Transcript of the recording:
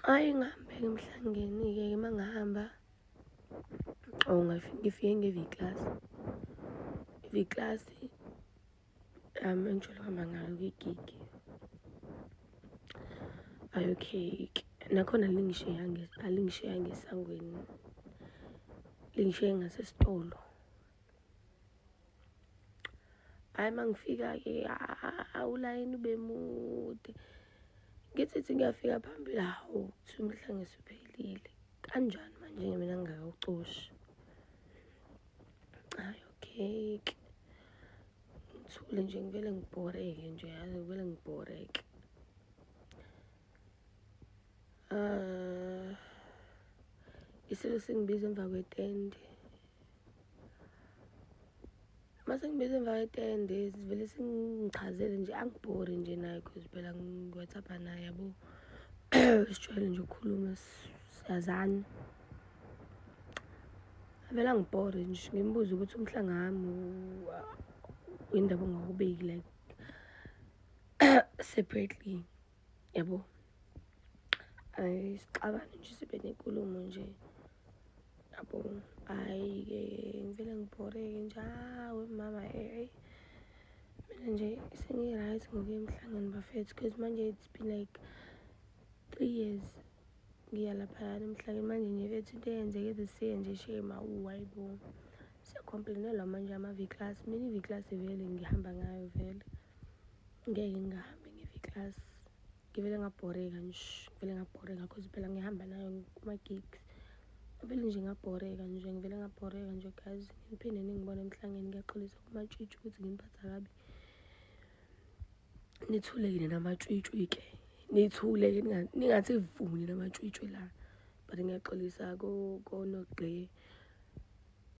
Hhayi, ngihambe-ke emhlangeni-ke uma ngihamba, oh ngifike nge-V-Class. I-V-Class engijwayele ukuhamba ngayo kwigigi. Hhayi, okay-ke, nakhona alingishiyanga esangweni, lingishiye ngasesitolo. Hhayi, uma ngifika-ke ulayini ube mude. Ngithi thi ngiyafika phambili, hawu, kuthiwa umhlanga usuphelile. Kanjani manje mina ngingakawucoshi? Hhayi, okay-ke. Ngithule nje ngivele ngibhoreke nje, yazi ngivele ngibhoreke. Ah, isilo singibiza emva kwetende. Mase ngibiza emva kwetende sivele singichazele nje, angibhori nje naye cause phela ngi-WhatsApp naye yabo. Sijwayele nje ukukhuluma, siyazana. Avele angibhore nje, ngimbuze ukuthi umhlanga wami indaba ongawubeki like separately yabo. Ayi, sixabane nje sibe nenkulumo nje yabo. Hhayi-ke ngivele ngibhoreke nje, hawe mama mina nje sengi-right ngokuya emhlangeni bafethu, cause manje it's been like 3 years ngiya laphayana emhlangeni. Manje nje bethu into eyenzeke this year nje shame, awu hayibo, siya-complain-elwa manje ama-V-Class. Mina i-V-Class vele ngihamba ngayo vele, ngeke ngingahambi nge-V-Class. Ngivele ngabhoreka nje, ngivele ngabhoreka cause phela ngihamba nayo kuma-gigs. Ngivele nje ngabhoreka nje, ngivele ngabhoreka nje guys. Ngiphinde ningibone emhlangeni, ngiyaxolisa kumatshitshi ukuthi nginiphatha kabi. Nithule-ke namatshitshi-ke, nithule-ke, ningathi vuni namatshitshi la. But ngiyaxolisa konogqe.